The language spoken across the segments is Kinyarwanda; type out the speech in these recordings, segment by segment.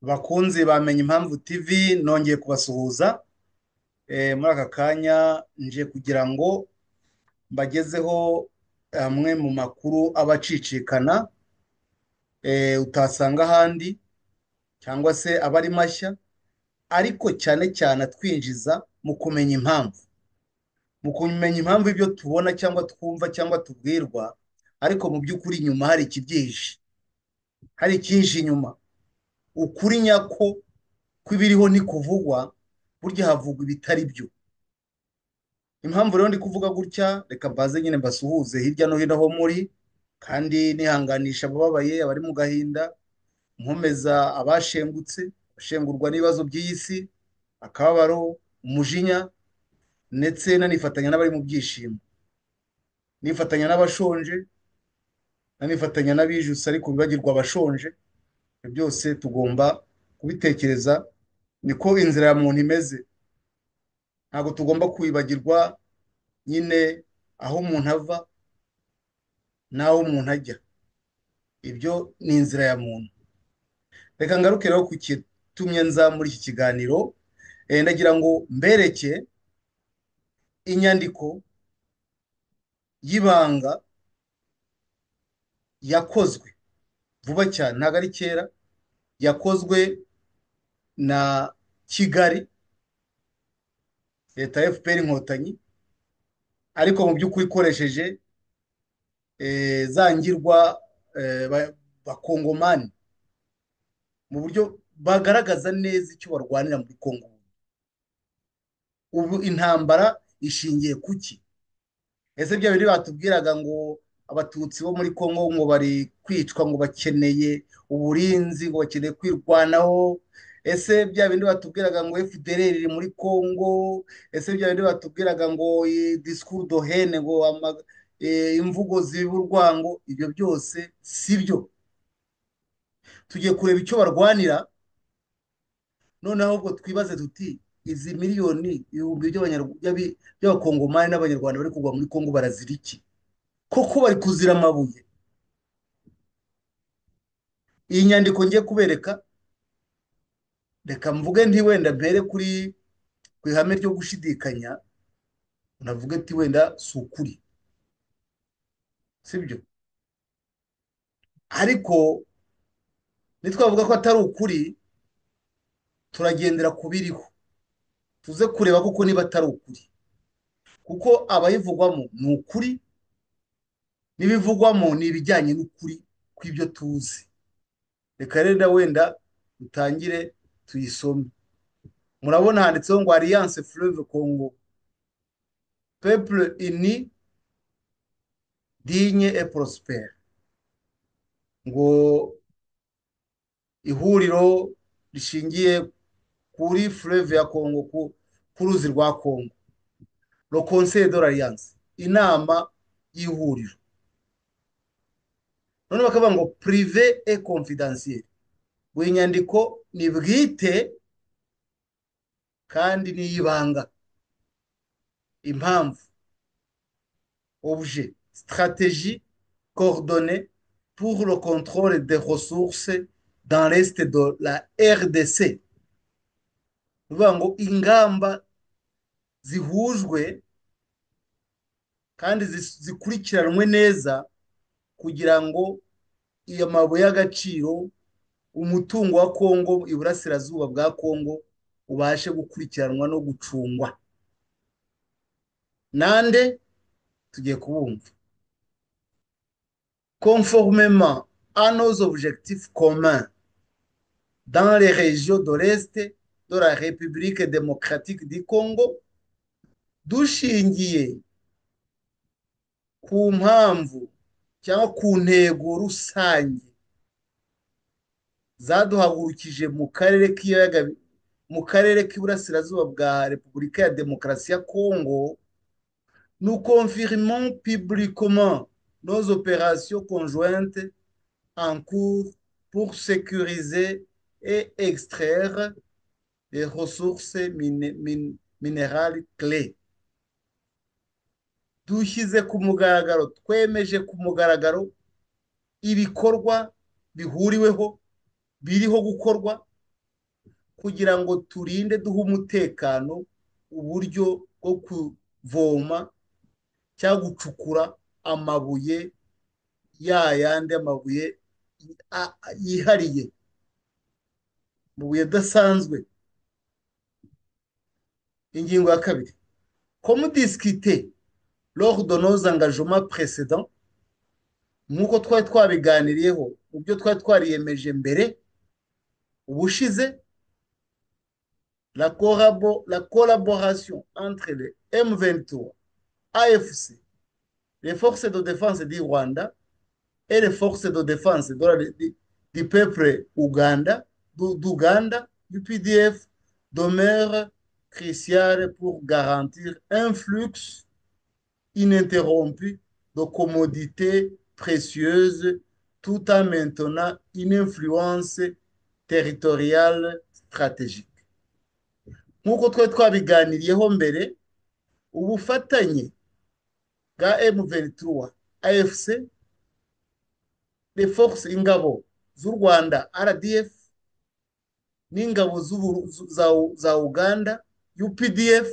Bakunzi bamenya Impamvu TV, nongeye kubasuhuza muri aka kanya. Nje kugira ngo mbagezeho amwe mu makuru aba acicikana utasanga ahandi, cyangwa se aba ari mashya, ariko cyane cyane atwinjiza mu kumenya impamvu, mu kumenya impamvu ibyo tubona cyangwa twumva cyangwa tubwirwa, ariko mu by'ukuri inyuma hari ikibyihishe, hari icyihishe inyuma. Ukuri nyako kw'ibiriho ntikuvugwa, burya havugwa ibitari byo. Impamvu rero ndi kuvuga gutya, reka mbaze nyine mbasuhuze hirya no hino aho muri, kandi nihanganisha abababaye, abari mu gahinda, nkomeza abashengutse, abashengurwa n'ibibazo by'iyi si, akababaro, umujinya, ndetse nanifatanya n'abari mu byishimo, nifatanya n'abashonje, nanifatanya n'abijuse ariko bibagirwa abashonje. Ibyo byose tugomba kubitekereza, niko inzira ya muntu imeze. Ntabwo tugomba kwibagirwa nyine aho umuntu ava n'aho umuntu ajya. Ibyo ni inzira ya muntu. Reka ngaruke rero ku kitumye nza muri iki kiganiro. Ndagira ngo mbereke inyandiko y'ibanga yakozwe vuba cyane, ntabwo ari kera, yakozwe na Kigali, leta ya FPR Inkotanyi, ariko mu by'ukuri ikoresheje za ngirwa bakongomani, mu buryo bagaragaza neza icyo barwanira muri Kongo. Ubu intambara ishingiye kuki? Ese bya bindi batubwiraga ngo abatutsi bo muri Kongo ngo bari kwicwa, ngo bakeneye uburinzi, ngo bakeneye kwirwanaho? Ese bya bindi batubwiraga ngo FDLR iri muri Kongo? Ese bya bindi batubwiraga ngo discours de haine, ngo imvugo ziba urwango? Ibyo byose si byo. Tugiye kureba icyo barwanira, noneho ahubwo twibaze tuti: izi miliyoni ibihumbi by'abakongomani n'abanyarwanda bari kugwa muri Kongo barazira iki koko? Bari kuzira amabuye? Iyi nyandiko ngiye kubereka, reka mvuge nti wenda mpere kuri ku ihame ryo gushidikanya, navuge ati wenda si ukuri, sibyo? Ariko nitwavuga ko atari ukuri, turagendera ku biriho, tuze kureba koko niba atari ukuri, kuko abayivugwamo ni ukuri, n'ibivugwamo ni ibijyanye n'ukuri kw'ibyo tuzi. Reka rero wenda dutangire tuyisome. Murabona handitseho ngo Alliance Fleuve Congo, peuple uni, digne et prospère, ngo ihuriro rishingiye kuri fleuve ya Congo, ku ruzi rwa Congo. Le conseil de l'alliance, inama y'ihuriro. None bakavuga ngo privé et confidentiel, ngo iyi nyandiko ni bwite kandi ni iy'ibanga. Impamvu: objet, stratégie coordonnée pour le contrôle des ressources dans l'est de la RDC, bivuga ngo ingamba zihujwe kandi zikurikiranwe neza kugira ngo iyo mabuye y'agaciro, umutungo wa Kongo, iburasirazuba bwa Kongo, ubashe gukurikiranwa no gucungwa. Nande? Tugiye kubumva. Conformément à nos objectifs communs dans les régions de l'Est de la République démocratique du Congo, dushingiye ku mpamvu cyangwa ku ntego rusange zaduhagurukije mu karere k'ibiyaga, mu karere k'iburasirazuba bwa Repubulika ya Demokarasi ya Congo, nous confirmons publiquement nos opérations conjointes en cours pour sécuriser et extraire les ressources minérales clés. Dushyize ku mugaragaro, twemeje ku mugaragaro ibikorwa bihuriweho biriho gukorwa. Kugira ngo turinde, duhe umutekano uburyo bwo kuvoma cyangwa gucukura amabuye, ya yandi amabuye yihariye, amabuye adasanzwe. Ingingo ya kabiri: comme discuté lors de nos engagements précédents, nk'uko twari twabiganiriyeho mu byo twari twariyemeje mbere ubushize, la collaboration entre les M23, AFC, les forces de défense du Rwanda et les forces de défense du peuple Ouganda, d'Ouganda, UPDF, demeure cruciale pour garantir un flux ininterrompu de commodités précieuses tout en maintenant une influence territoriale stratégique. Nk'uko twari twabiganiriyeho mbere, ubufatanye bwa M23, AFC, les forces, ingabo z'u Rwanda RDF, n'ingabo za Uganda UPDF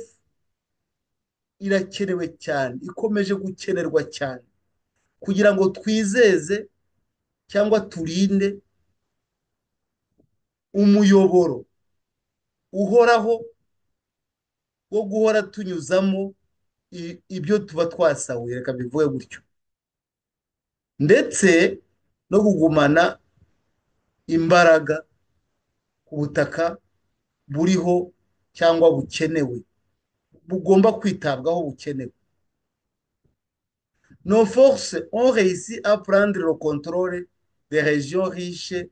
irakenewe cyane, ikomeje gukenerwa cyane kugira ngo twizeze cyangwa turinde umuyoboro uhoraho wo guhora tunyuzamo ibyo tuba twasahuye, reka bivuge gutyo, ndetse no kugumana imbaraga ku butaka buriho cyangwa bukenewe, bugomba kwitabwaho, bukenewe. Nos forces ont réussi à prendre le contrôle des régions riches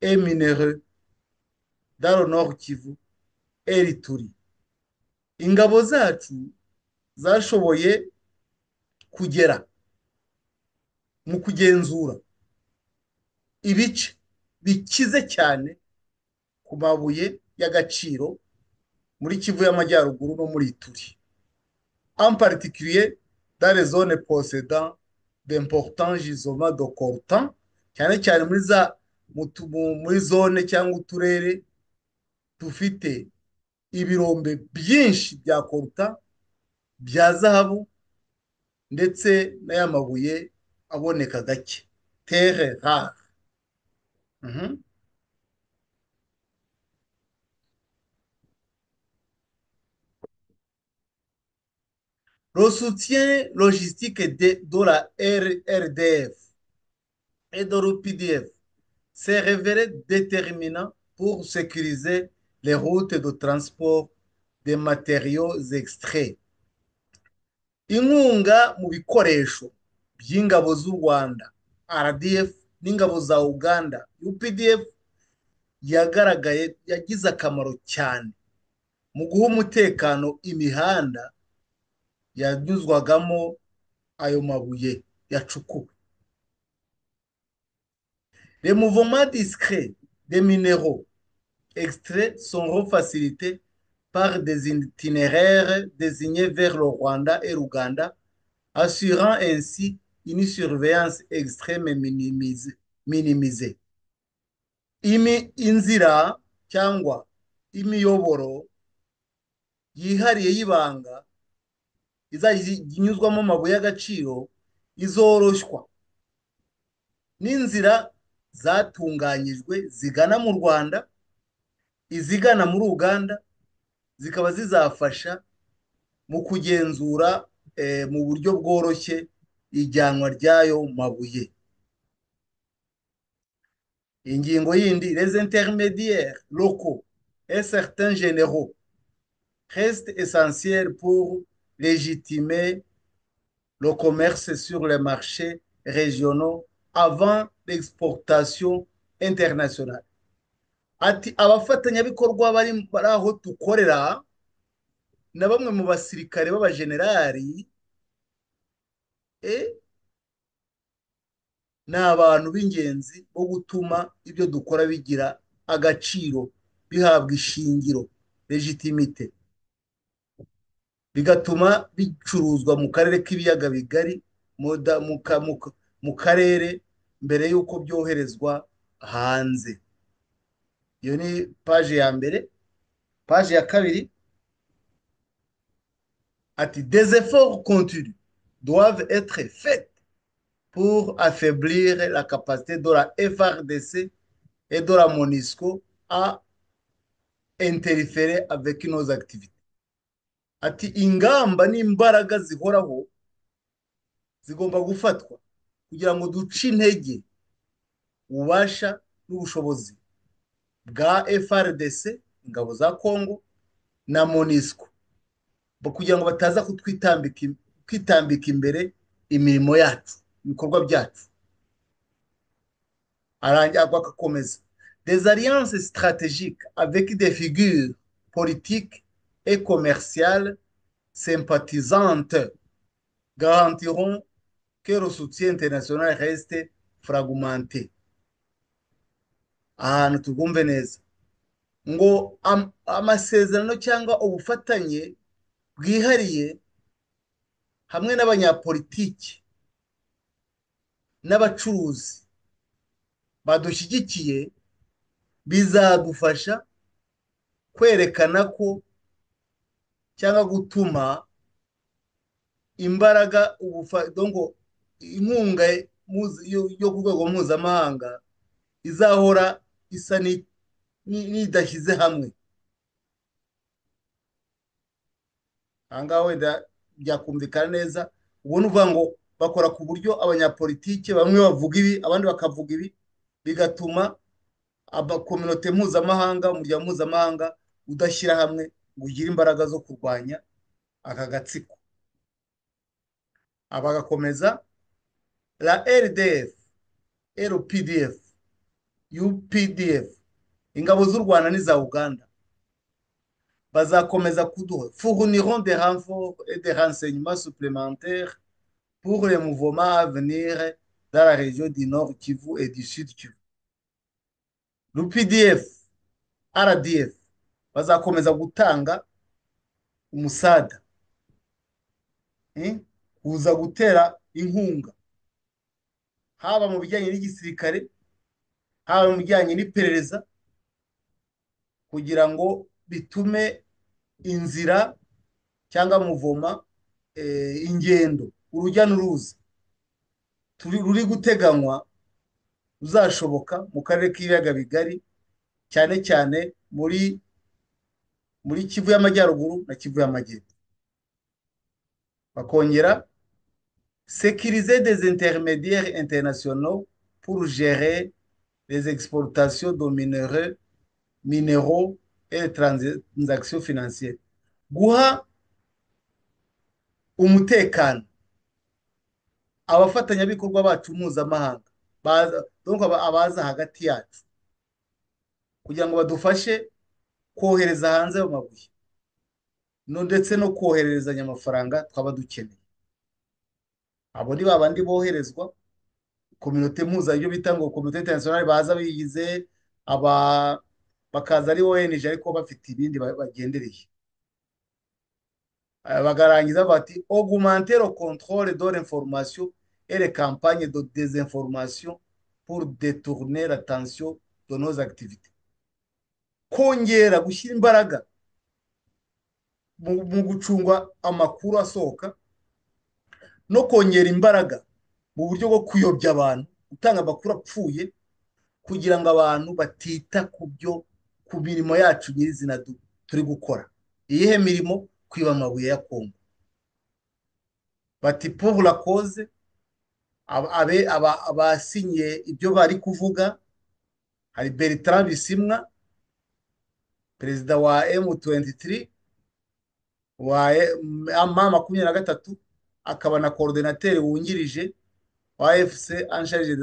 et minéraux dans le Nord Kivu et l'Ituri. Ingabo zacu zashoboye kugera mu kugenzura ibice bikize cyane ku mabuye y'agaciro muri Kivu y'Amajyaruguru no muri Ituri, en particulier dans les zones possédant d'importants gisements de coltan, cyane cyane muri zone cyangwa uturere dufite ibirombe byinshi bya coltan, bya zahabu, ndetse n'aya mabuye aboneka gake, terre rare. Le soutien logistique de la RDF et de l'UPDF s'est révélé déterminant pour sécuriser les routes de transport des matériaux extraits. Inkunga mu bikoresho by'ingabo z'u Rwanda RDF n'ingabo za Uganda UPDF yagaragaye, yagize akamaro cyane mu guha umutekano imihanda yanyuzwagamo ayo mabuye yacukuwe. Les mouvements discrets des minéraux extraits seront facilités par des itinéraires désignés vers le Rwanda et l'Ouganda, assurant ainsi une surveillance extrême minimisée. Inzira cyangwa imiyoboro yihariye y'ibanga izajya inyuzwamo amabuye y'agaciro izoroshywa n'inzira zatunganyijwe zigana mu Rwanda, izigana muri Uganda, zikaba zizafasha mu kugenzura mu buryo bworoshye ijyanwa ry'ayo mabuye. Ingingo yindi: les intermédiaires locaux et certains généraux restent essentiels pour légitimer le commerce sur les marchés régionaux avant l'exportation internationale. Ati abafatanyabikorwa bari aho dukorera na bamwe mu basirikare b'abajenerali ni abantu b'ingenzi bo gutuma ibyo dukora bigira agaciro, bihabwa ishingiro, légitimité, bigatuma bicuruzwa mu karere k'Ibiyaga Bigari, mu karere, mbere y'uko byoherezwa hanze. Iyo ni paji ya mbere. Paji ya kabiri ati: "Des efforts continus doivent être faits pour affaiblir la capacité de la FARDC et de la MONUSCO à interférer avec nos activités." Ati ingamba n'imbaraga zihoraho zigomba gufatwa kugira ngo duce intege ububasha n'ubushobozi bwa FARDC, ingabo za Congo, na MONUSCO, kugira ngo bataza kutwitambika, kwitambika imbere imirimo yacu, ibikorwa byacu. Arangira agakomeza: "Des alliances stratégiques avec des figures politiques et commerciales sympathisantes garantiront que le soutien international reste fragmenté." Ahantu tugumve neza ngo amasezerano cyangwa ubufatanye bwihariye hamwe n'abanyapolitiki n'abacuruzi badushyigikiye bizadufasha kwerekana ko cyangwa gutuma imbaraga, inkunga yo ku rwego mpuzamahanga izahora isa n'idashyize hamwe. Aha ngaha wenda byakumvikana neza. Ubwo ni ukuvuga ngo bakora ku buryo abanyapolitike bamwe bavuga ibi, abandi bakavuga ibi, bigatuma abakominote mpuzamahanga, umuryango mpuzamahanga udashyira hamwe ngo ugire imbaraga zo kurwanya aka gatsiko. Bagakomeza: "La RDF, RPDF, UPDF, ingabo z'u Rwanda n'iza Uganda bazakomeza kuduha, fourniront des renforts et des renseignements supplémentaires pour les mouvements à venir dans la région du Nord Kivu et du Sud Kivu." RPDF, RDF bazakomeza gutanga umusada, kuza gutera inkunga, haba mu bijyanye n'igisirikare, haba mu bijyanye n'iperereza, kugira ngo bitume inzira cyangwa mouvement, ingendo, urujya n'uruza ruri guteganywa ruzashoboka mu karere k'Ibiyaga Bigari, cyane cyane muri Kivu y'Amajyaruguru na Kivu y'Amajyepfo. Bakongera: "Sécuriser des intermédiaires internationaux pour gérer les exportations de minéraux et les transactions financières." Guha umutekano abafatanyabikorwa bacu mpuzamahanga, donc abaza hagati yacu kugira ngo badufashe kohereza hanze ayo mabuye no ndetse no kohererezanya amafaranga twaba dukeneye. Abo ni babandi boherezwa communauté mpuza, ibyo bita ngo communauté internationale, baza bigize aba, bakaza ari ONG ariko bafite ibindi bagendereye. Bakarangiza bati: "Augmenter le contrôle de l'information et les campagnes de désinformation pour détourner l'attention de nos activités." Kongera gushyira imbaraga mu gucunga amakuru asohoka no kongera imbaraga mu buryo bwo kuyobya abantu, gutanga amakuru apfuye kugira ngo abantu batita ku byo, ku mirimo yacu nyirizina turi gukora. Iyihe mirimo? Kwiba amabuye ya Kongo. Bati: "Pour la cause." Abasinye ibyo bari kuvuga hari Bertrand Bisimwa, perezida wa M23, wa M23, akaba na coordinateur wungirije wa AFC en charge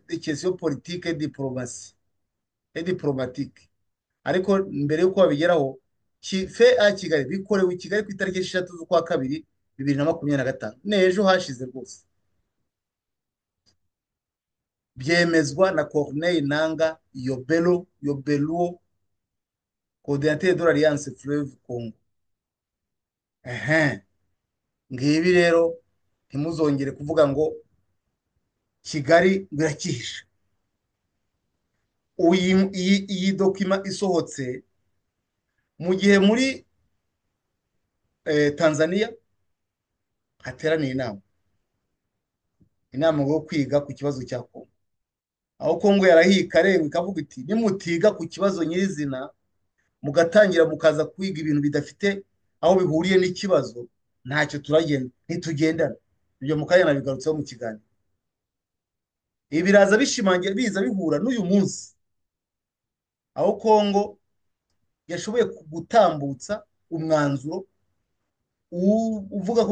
des questions politiques et diplomatie et diplomatique. Ariko mbere y'uko babigeraho, fait à Kigali, bikorewe i Kigali ku itariki 6 z'ukwa kabiri 2025, ni ejo hashize rwose. Byemezwa na Corneille Nanga Yobelo Yobeluo, coordinateur de l'Alliance Fleuve Congo. Ehe, ngibi rero, ntimuzongere kuvuga ngo Kigali ngo irakihisha. Iyi document isohotse mu gihe muri Tanzania hateraniye inama yo kwiga ku kibazo cya Kongo, aho Kongo yarahiye ikarenga ikavuga iti nimutiga ku kibazo nyirizina mugatangira mukaza kwiga ibintu bidafite aho bihuriye n'ikibazo, ntacyo turagenda, ntitugendana. Ibyo mukanya nabigarutseho mu kiganiro. Ibi biraza bishimangira, biza bihura n'uyu munsi aho Kongo yashoboye gutambutsa umwanzuro uvuga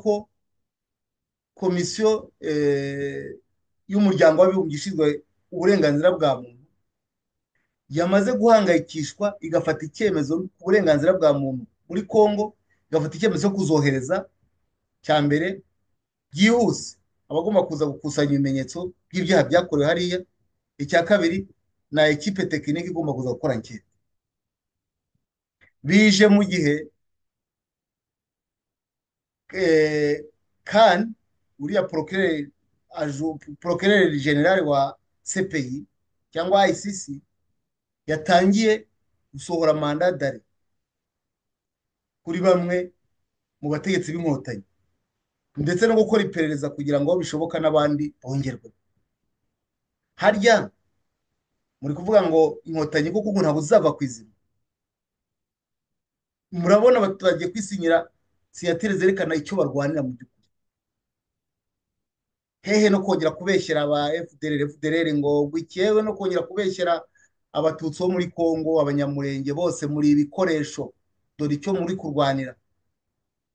ko komisiyo y'umuryango w'abibumbye ishinzwe uburenganzira bwa muntu yamaze guhangayikishwa, igafata icyemezo ku burenganzira bwa muntu muri Kongo, igafata icyemezo cyo kuzohereza cya mbere byihuse abagomba kuza gukusanya ibimenyetso by'ibyaha byakorewe hariya, icya kabiri na ekipe tekinike igomba kuza gukora enquête. Bije mu gihe kan uriya procureur général wa CPI cyangwa ICC yatangiye gusohora mandat d'arrêt kuri bamwe mu bategetsi b'inkotanyi, ndetse no gukora iperereza kugira ngo bishoboka n'abandi bongerwe. Harya muri kuvuga ngo inkotanyi kuko ntabwo zizava ku izima. Murabona abaturage kwisinyira sinyatire zerekana icyo barwanira mu by'ukuri. Hehe no kongera kubeshyera aba FDLR, FDLR ngo gwikewe, no kongera kubeshyera abatutsi bo muri Kongo, abanyamurenge bose muri ibikoresho, dore icyo muri kurwanira.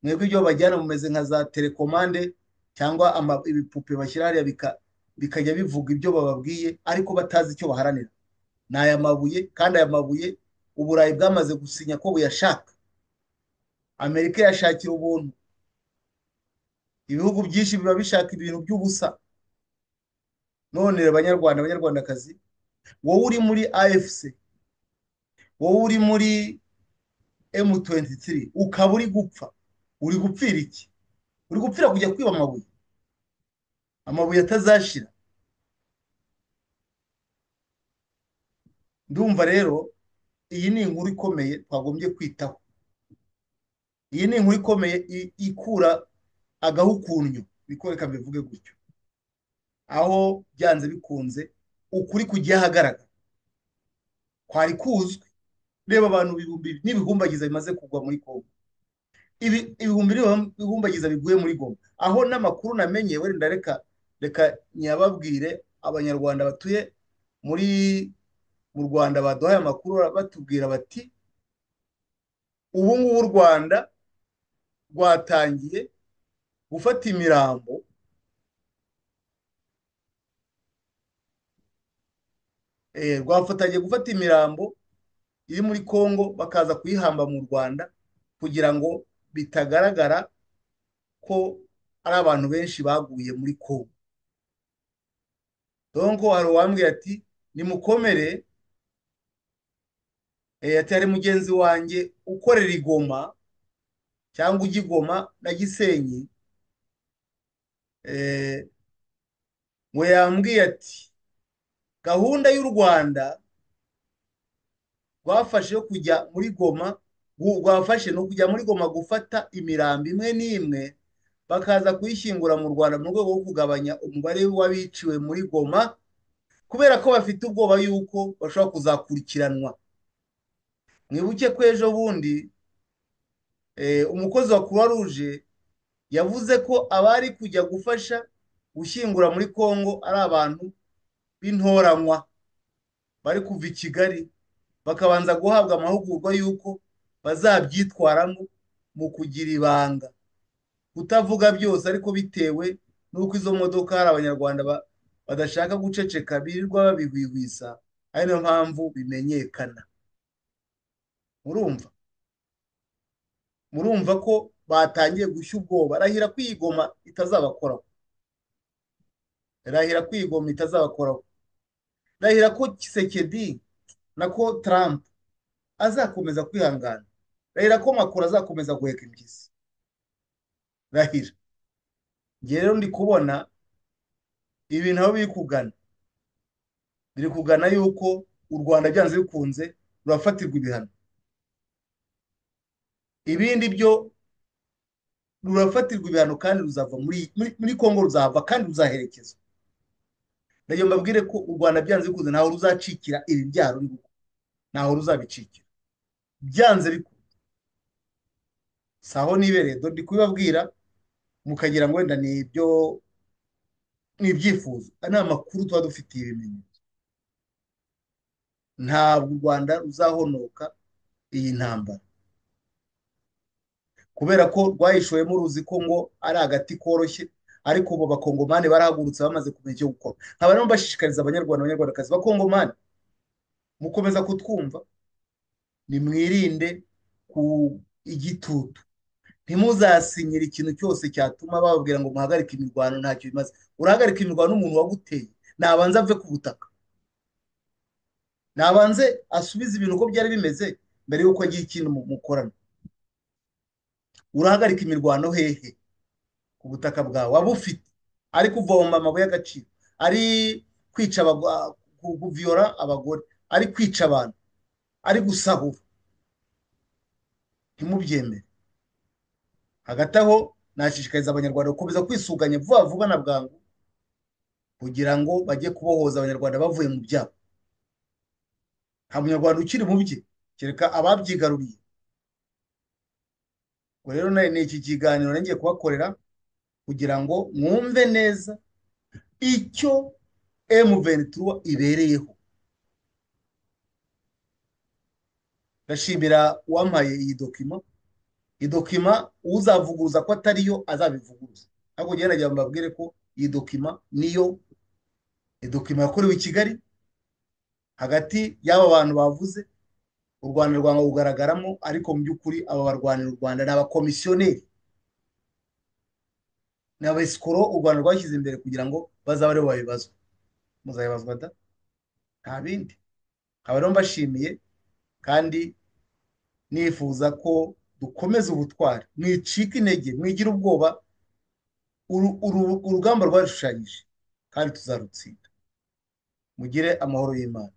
Mwebwe ibyo bajyana mumeze nka za telekomande cyangwa ibipupe bashyira hariya bikajya bivuga ibyo bababwiye ariko batazi icyo baharanira. Ni aya mabuye, kandi aya mabuye Uburayi bwamaze gusinya ko buyashaka, Amerika yashakira ubuntu, ibihugu byinshi biba bishaka ibintu by'ubusa. None Abanyarwanda, Abanyarwandakazi, wowe uri muri AFC, wowe uri muri M23, ukaba uri gupfa, uri gupfira iki? Uri gupfira kujya kwiba amabuye, amabuye atazashira. Ndumva rero iyi ni inkuru ikomeye twagombye kwitaho. Iyi ni inkuru ikomeye ikura agahukunyo, niko reka mbivuge gutyo, aho byanze bikunze ukuri kugiye ahagaragara kwari kuzwi. Reba abantu ibihumbi n'ibihumbagiza bimaze kugwa muri Kongo, ibihumbi n'ibihumbagiza biguye muri Goma, aho n'amakuru namenye wenda reka nyababwire Abanyarwanda batuye mu Rwanda baduhaye amakuru batubwira bati ubu ngubu u Rwanda rwatangiye gufata imirambo rwafatanye gufata imirambo iri muri Kongo bakaza kuyihamba mu Rwanda kugira ngo bitagaragara ko ari abantu benshi baguye muri Kongo. Donc hari uwambwiye ati nimukomere, ati hari mugenzi wanjye ukorera i Goma cyangwa ujya i Goma na Gisenyi, ngo yambwiye ati gahunda y'u Rwanda rwafashe yo kujya muri Goma, rwafashe no kujya muri Goma gufata imirambo imwe n'imwe bakaza kuyishyingura mu Rwanda mu rwego rwo kugabanya umubare w'abiciwe muri Goma, kubera ko bafite ubwoba yuko bashobora kuzakurikiranwa. Mwibuke ko ejo bundi umukozi wa Croix Rouge yavuze ko abari kujya gufasha gushyingura muri Kongo ari abantu b'intoranywa bari kuva i Kigali, bakabanza guhabwa amahugurwa yuko bazabyitwaramo mu kugira ibanga, kutavuga byose, ariko bitewe n'uko izo modoka hari Abanyarwanda badashaka guceceka birirwa babihwihwisa, ari nayo mpamvu bimenyekana. Murumva ko batangiye gushya ubwoba. Rahira kwigoma itazabakoraho, rahira kwigoma itazabakoraho, rahira ko Tshisekedi na ko Trump azakomeza kwihangana, rahira ko Macron azakomeza guheka impyisi, rahira. Njye rero ndi kubona ibintu aho biri kugana, Biri kugana yuko u Rwanda byanze bikunze rurafatirwa ibihano. Ibindi byo rurafatirwa ibihano kandi ruzava muri Kongo, ruzava kandi ruzaherekezwa. Ndagira mbabwire ko u Rwanda byanze bikunze ntaho ruzacikira ibi byaha ruri gukora, ntaho ruzabicikira byanze bikunze. Saho nibereye dore ndi kubibabwira mukagira ngo wenda ni ibyo, ni ibyifuzo, ni amakuru tuba dufitiye ibimenyetso. Ntabwo u Rwanda ruzahonoka iyi ntambara kubera ko rwayishoyemo ruzi ko ngo ari agati koroshye, ariko ubu bakongomani barahagurutse bamaze kumenya icyo gukora. Nkaba rero mbashishikariza abanyarwanda, abanyarwandakazi, bakongomani mukomeza kutwumva, nimwirinde ku igitutu, ntimuzasinyire ikintu cyose cyatuma bababwira ngo muhagarike imirwano, ntacyo bimaze. Urahagarika imirwano n'umuntu waguteye, nabanze ave ku butaka, nabanze asubize ibintu uko byari bimeze mbere y'uko agira ikintu mukorana. Urahagarika imirwano hehe? Ku butaka bwawe waba ufite, ari kuvoma amabuye y'agaciro, ari kwica, kuviyora abagore, ari kwica abantu, ari gusahura. Ntimubyemere. Hagati aho nashishikariza abanyarwanda gukomeza kwisuganya vuba vuba na bwangu kugira ngo bajye kubohoza abanyarwanda bavuye mu byabo. Nta munyarwanda ukiri mu bye kereka ababyigaruriye. Ubwo rero ni iki kiganiro ngiye kubakorera kugira ngo mwumve neza icyo M23 ibereyeho. Ndashimira uwampaye iyi dokima. Iyi dokima uzavuguruza ko atariyo azabivuguruza, ariko njyewe nagira ngo mbabwire ko iyi dokima niyo dokima yakorewe i Kigali hagati y'aba bantu bavuze u Rwanda rwanga kugaragaramo, ariko mu by'ukuri aba barwanira u Rwanda ni abakomisiyoneri, ni abesikoro u Rwanda rwashyize imbere kugira ngo bazabe aribo babibazwa. Muzabibazwa da, nta bindi. Nkaba rero mbashimiye kandi nifuza ko dukomeza ubutwari, mwicika intege, mwigira ubwoba. Urugamba rwarushushanyije kandi tuzarutsinda. Mugire amahoro y'Imana.